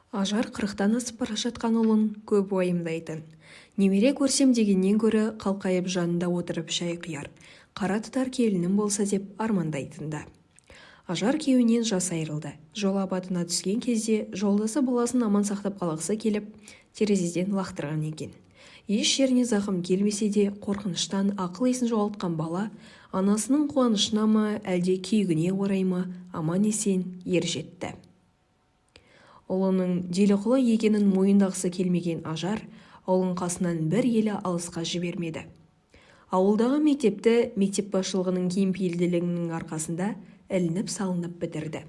Ажар 40-тан асып бара жатқан ұлын көп уайымдайтын. Немере көрсем дегеннен гөрі қалқайып жанында отырып шай құяр, қара тұтар келінім болса деп армандайтын да. Ажар күйеуінен жас айырылды. Жол апатына түскен кезде жолдасы баласын аман сақтап қалғысы келіп, терезеден лақтырған екен. Еш жеріне зақым келмесе де, қорқыныштан ақыл-есін жоғалтқан бала анасының қуанышына ма, әлде күйігіне орай ма, аман-есен ер жетті. Ұлының Деліқұлы екенін мойындағысы келмеген Ажар ұлын қасынан бір елі алысқа жібермеді. Ауылдағы мектепті мектеп басшылығының кеңпейілділігінің арқасында ілініп-салынып бітірді.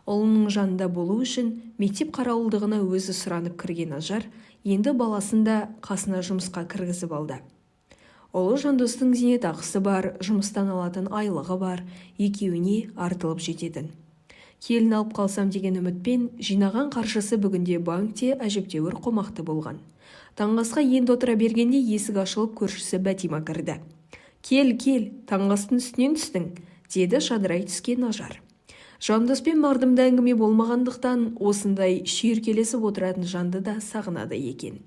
Ұлының жанында болу үшін мектеп қарауылдығына өзі сұранып кірген Ажар енді баласын да қасына жұмысқа кіргізіп алды. Ұлы Жандостың зейнетақысы бар, жұмыстан алатын айлығы бар, екеуіне артылып жететін. Келін алып қалсам деген үмітпен жинаған қаржысы бүгінде банкте әжептәуір қомақты болған. Таңғы асқа енді отыра бергенде есік ашылып, көршісі Бәтима кірді. «Кел, кел, таңғы астың үстінен түстің», деді жадырай түскен Ажар. Жандоспен мардымды әңгіме болмағандықтан осындай шүйіркелесіп отыратын жанды да сағынады екен.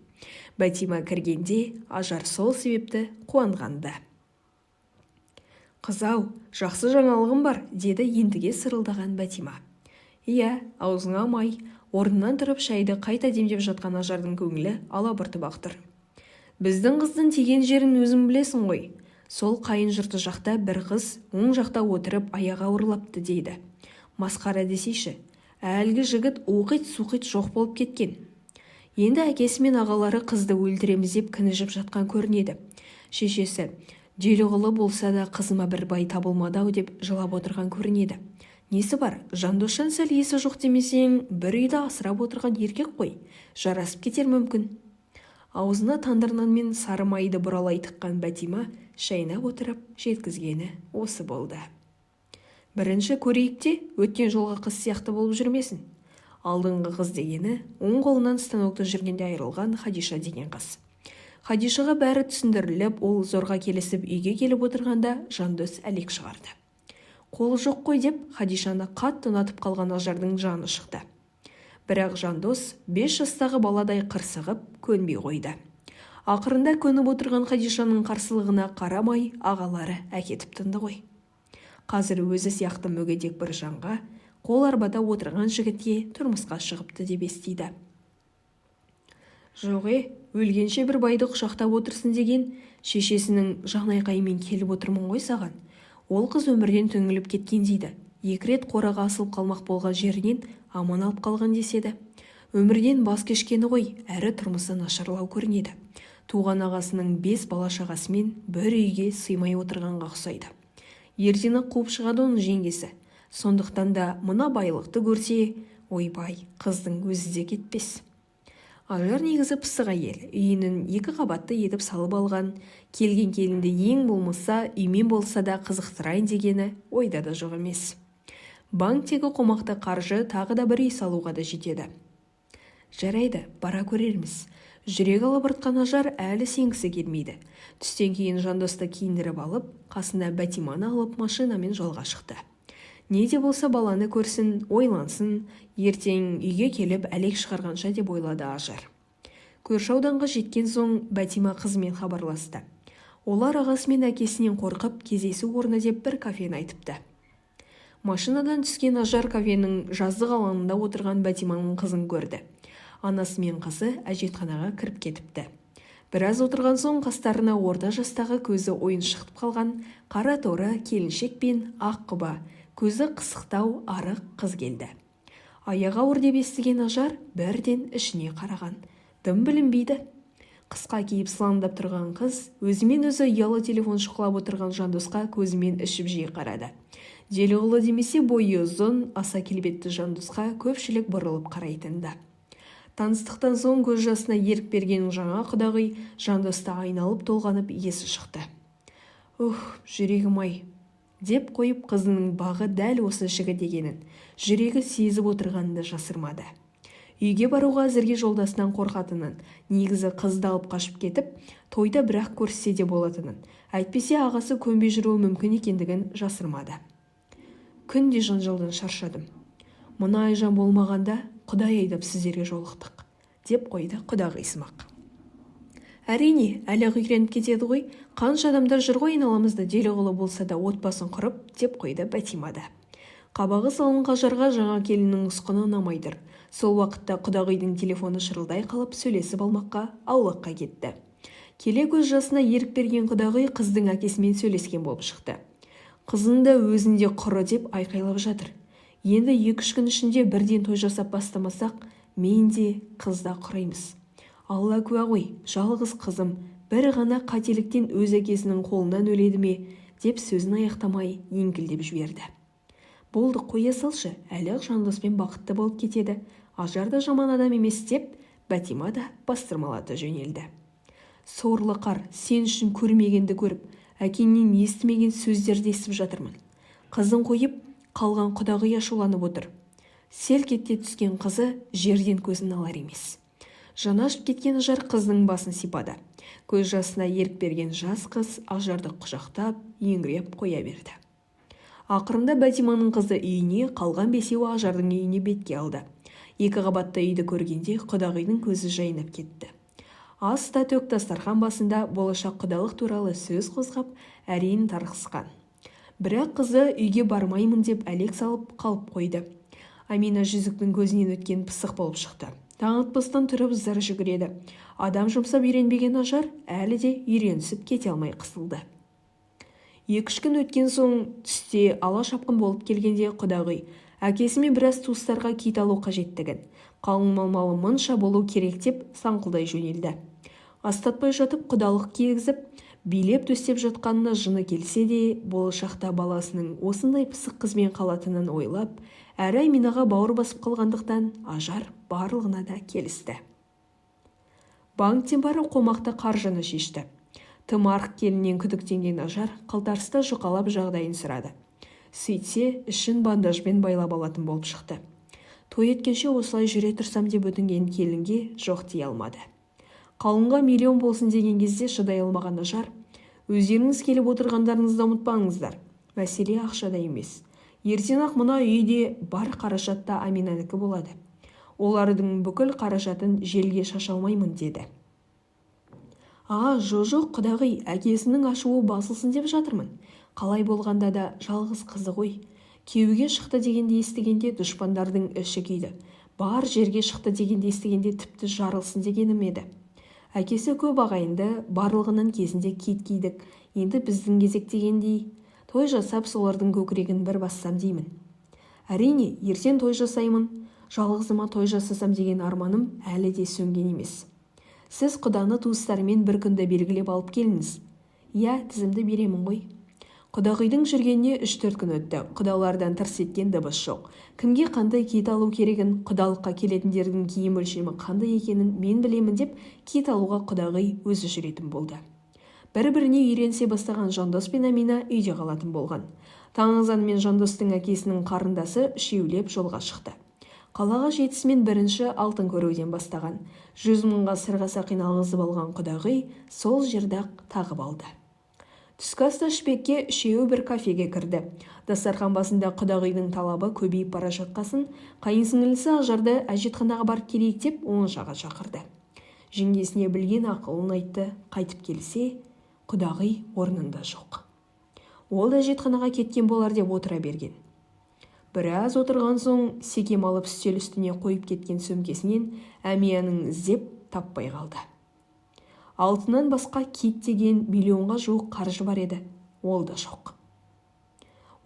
Бәтима кіргенде Ажар сол себепті қуанғанды. «Қыз-ау, жақсы жаңалығым бар», деді ентіге сырылдаған Бәтима. «Иә, аузыңа май», орнынан тұрып шайды қайта демдеп жатқан Ажардың көңілі алабұртып-ақ тұр. «Біздің қыздың тиген жерін өзің білесің ғой. Сол қайын жұрты жақта бір қыз оң жақта отырып аяғы ауырлапты дейді. Масқара десейші, әлгі жігіт оқит-суқит жоқ болып кеткен. Енді әкесі мен ағалары қызды өлтіреміз деп кінжіп жатқан көрінеді. Шешесі, Деліқұлы болса да қызыма бір бай табылмады-ау деп жылап отырған көрінеді. Несі бар, Жандосжан сәл есі жоқ демесең, бір үйді асырап отырған еркек қой, жарасып кетер мүмкін». Аузына тандыр нан мен сары майды бұралай тыққан Бәтима шайнап отырып жеткізгені осы болды. «Бірінші көрейік те, өткен жолғы қыз сияқты болып жүрмесін». Алдыңғы қыз дегені оң қолынан станокта жүргенде айырылған Хадиша деген қыз. Хадишаға бәрі түсіндіріліп, ол зорға келісіп үйге келіп отырғанда Жандос әлек шығарды. Қолы жоқ қой деп Хадишаны қатты ұнатып қалған Ажардың жаны шықты. Бірақ Жандос 5 жастағы баладай қырсығып көнбей қойды. Ақырында көніп отырған Хадишаның қарсылығына қарамай ағалары әкетіп тынды ғой. Қазір өзі сияқты мүгедек бір жанға, қол арбада отырған жігітке тұрмысқа шығыпты деп естиді. «Жоқ, өлгенше бір байды құшақтап отырсын деген шешесінің жан айқайымен келіп отырмын ғой саған. Ол қыз өмірден түңіліп кеткен дейді. 2 рет қораға асылып қалмақ болған жерінен аман алып қалған деседі. Өмірден бас кешкені ғой, әрі тұрмысы нашарлау көрінеді. Туған ағасының 5 бала-шағасымен бір үйге сыймай отырғанға ұқсайды. Ертең-ақ қуып шығады оның жеңгесі. Сондықтан да мына байлықты көрсе, ойбай, қыздың өзі де кетпес». Ажар негізі пысық әйел, үйінің 2 қабатты етіп салып алған, келген келінді ең болмаса үймен болса да қызықтырайын дегені ойда да жоқ емес. Банктегі қомақты қаржы тағы да бір үй салуға да жетеді. «Жарайды, бара көрерміз». Жүрегі алабұртқан Ажар әлі сенгісі келмейді. Түстен кейін Жандосты киіндіріп алып, қасына Бәтиманы алып машинамен жолға шықты. Не де болса баланы көрсін, ойлансын, ертең үйге келіп әлек шығарғанша деп ойлады Ажар. Көрші ауданға жеткен соң Бәтима қызымен хабарласты. Олар ағасы мен әкесінен қорқып, кездесу орны деп бір кафені айтыпты. Машинадан түскен Ажар кафенің жаздық алаңында отырған Бәтиманың қызын көрді. Анасы мен қызы әжетханаға кіріп кетіпті. Біраз отырған соң қастарына орта жастағы көзі ойыншықтып қалған қара торы келіншек пен ақ құба, көзі қысықтау арық қыз келді. Аяғы ауыр деп естіген Ажар бірден ішіне қараған. Дым білінбейді. Қысқа киіп сылаңдап тұрған қыз өзімен өзі ұялы телефон шұқылап отырған Жандосқа көзімен ішіп жей қарады. Деліқұлы демесе бойы ұзын, аса келбетті Жандосқа көпшілік бұрылып қарайтынды. Таныстықтан соң көз жасына ерік берген жаңа құдағи Жандосты айналып толғанып есі шықты. «Ух, жүрегім-ай», деп қойып қызының бағы дәл осы жігіт екенін, жүрегі сезіп отырғанын да жасырмады. Үйге баруға әзірге жолдасынан қорқатынын, негізі қызды алып қашып кетіп, тойда бірақ көріссе де болатынын, әйтпесе ағасы көнбей жүруі мүмкін екендігін жасырмады. «Күнде жанжалдан шаршадым. Мына Айжан болмағанда Құдай айдап сіздерге жолықтық, деп қойды құдағисымақ. Әрине, әлі-ақ үйреніп кетеді ғой. Қанша адамдар жүр ғой айналамызда деліғұлы болса да отбасын құрып, деп қойды Бәтима да. Қабағы салынған Ажарға жаңа келіннің ұсқыны ұнамай тұр. Сол уақытта құдағидың телефоны шырылдай қалып, сөйлесіп алмаққа аулаққа кетті. Келе көз жасына ерік берген құдағи қыздың әкесімен сөйлескен болып шықты. Қызын да өзін де құры деп айқайлап жатыр. Енді 2-3 күн ішінде бірден той жасап бастамасақ, мен де, қыз да құраймыз. Алла куә ғой, жалғыз қызым бір ғана қателіктен өз әкесінің қолынан өледі ме, деп сөзін аяқтамай еңкілдеп жіберді. Болды, қоя салшы, әлі-ақ Жандоспен бақытты болып кетеді. Ажар да жаман адам емес, деп Бәтима да бастырмалата жөнелді. Сорлы қар, сен үшін көрмегенді көріп, әкеңнен естімеген сөздерді естіп жатырмын. Қызын қойып, қалған құдағи ашуланып отыр. Селк ете түскен қызы жерден көзін алар емес. Жаны ашып кеткен Ажар қыздың басын сипады. Көз жасына ерік берген жас қыз Ажарды құшақтап, еңіреп қоя берді. Ақырында Бәтиманың қызы үйіне, қалған бесеуі Ажардың үйіне бетке алды. Екі қабатты үйді көргенде құдағидың көзі жайнап кетті. Ас та төк дастархан басында болашақ құдалық туралы сөз қозғап, әрең тарқысқан. Бірақ қызы үйге бармаймын деп әлек салып қалып қойды. Амина жүзіктің көзінен өткен пысық болып шықты. Таң атпастан тұрып зыр жүгіреді. Адам жұмсап үйренбеген Ажар әлі де үйренісіп кете алмай қысылды. 2-3 күн өткен соң түсте ала шапқын болып келгенде құдағи әкесі мен біраз туыстарға кит алу қажеттігін, қалың мал-малы мұнша болу керек деп саңқылдай жөнелді. Астатпай жатып құдалық кигізіп, билеп төстеп жатқанына жыны келсе де, болашақта баласының осындай пысық қызбен қалатынын ойлап, әрі Аминаға бауыр басып қалғандықтан Ажар барлығына да келісті. Банктен барып қомақты қаржыны шешті. Тым арық келіннен күдіктенген Ажар қалтарыста жұқалап жағдайын сұрады. Сөйтсе, ішін бандажбен байлап алатын болып шықты. Той еткенше осылай жүре тұрсам деп өтінген келінге жоқ дей алмады. Қалыңға миллион болсын деген кезде шыдай алмаған Ажар, өздеріңіз келіп отырғандарыңызды ұмытпаңыздар. Мәселе ақшада емес. Ертең-ақ мына үйде бар қаражат та Аминанікі болады. Олардың бүкіл қаражатын желге шаша алмаймын, деді. А, жоқ, құдағи, әкесінің ашуы басылсын деп жатырмын. Қалай болғанда да жалғыз қызы ғой. Күйеуге шықты дегенді естігенде дұшпандардың іші күйді. Бар жерге шықты дегенді естігенде тіпті жарылсын дегенім еді. Әкесі көп ағайынды, барлығының кезінде кит кидік, енді біздің кезек дегендей, той жасап солардың көкірегін бір бассам деймін. Әрине, ертең той жасаймын, жалғызыма той жасасам деген арманым әлі де сөнген емес. Сіз құданы туыстарымен бір күнді белгілеп алып келіңіз. Иә, тізімді беремін ғой. Құдағидың жүргеніне 3-4 күн өтті. Құдалардан тырс еткен дыбыс жоқ. Кімге қандай кит алу керегін, құдалыққа келетіндердің киім өлшемі қандай екенін мен білемін деп кит алуға құдағи өзі жүретін болды. Бір-біріне үйренсе бастаған Жандос пен Амина үйде қалатын болған. Таң азанымен Жандостың әкесінің қарындасы үшеулеп жолға шықты. Қалаға жетісімен бірінші алтын көруден бастаған. 100 мыңға сырға сақина алғызып алған құдағи сол жерде-ақ тағып алды. Түскі асты ішпекке үшеуі бір кафеге кірді. Дастархан басында құдағидың талабы көбейіп бара жатқасын, қайынсіңлісі Ажарды әжетханаға барып келейік деп оңашаға шақырды. Жеңгесіне білген ақылын айтты, қайтып келсе, құдағи орнында жоқ. Ол әжетханаға кеткен болар деп отыра берген. Біраз отырған соң секем алып үстел үстіне қойып кеткен сөмкесінен әмиянын іздеп таппай қалды. Алтыннан басқа кит деген миллионға жуық қаржы бар еді, ол да жоқ.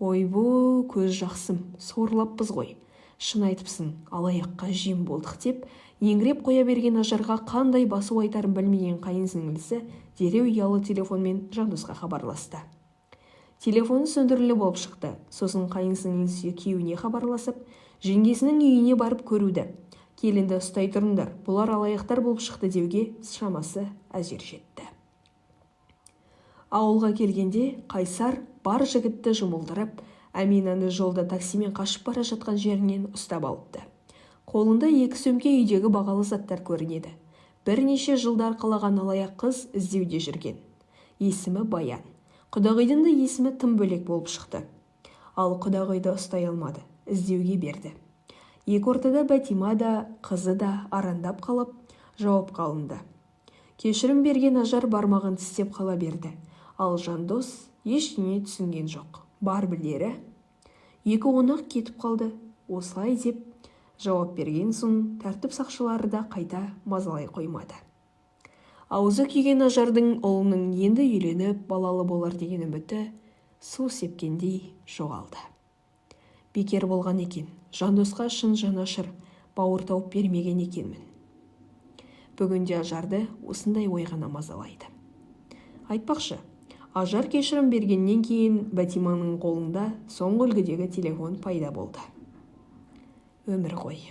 Ойбу, көз жақсым, сорлаппыз ғой. Шын айтыпсың, алаяққа жем болдық деп, еңіреп қоя берген Ажарға қандай басу айтарын білмеген қайын сіңлісі дереу ұялы телефонмен Жандосқа хабарласты. Телефоны сөндірілі болып шықты. Сосын қайын сіңлісі күйеуіне хабарласып, жеңгесінің үйіне барып көруді. Келінді ұстай тұрыңдар, бұлар алаяқтар болып шықты деуге шамасы әзер жетті. Ауылға келгенде Қайсар бар жігітті жұмылдырып, Әминаны жолда таксимен қашып бара жатқан жерінен ұстап алыпты. Қолында 2 сөмке үйдегі бағалы заттар көрінеді. Бірнеше жылдар арқалаған алаяқ қыз іздеуде жүрген. Есімі Баян. Құдағидың да есімі тым бөлек болып шықты. Ал құдағиды ұстай алмады, іздеуге берді. Екі ортада Бәтима да, қызы да арандап қалып, жауапқа алынды. Кешірім берген Ажар бармағын тістеп қала берді. Ал Жандос ештеңе түсінген жоқ. Бар білері, екі қонақ кетіп қалды. Осылай деп жауап берген соң тәртіп сақшылары да қайта мазалай қоймады. Аузы күйген Ажардың ұлының енді үйленіп, балалы болар деген үміті су сепкендей жоғалды. Бекер болған екен, Жандосқа шын жанашыр, бауыр тауып бермеген екенмін. Бүгінде Ажарды осындай ой ғана мазалайды. Айтпақшы, Ажар кешірім бергеннен кейін Бәтиманың қолында соңғы үлгідегі телефон пайда болды. Өмір ғой.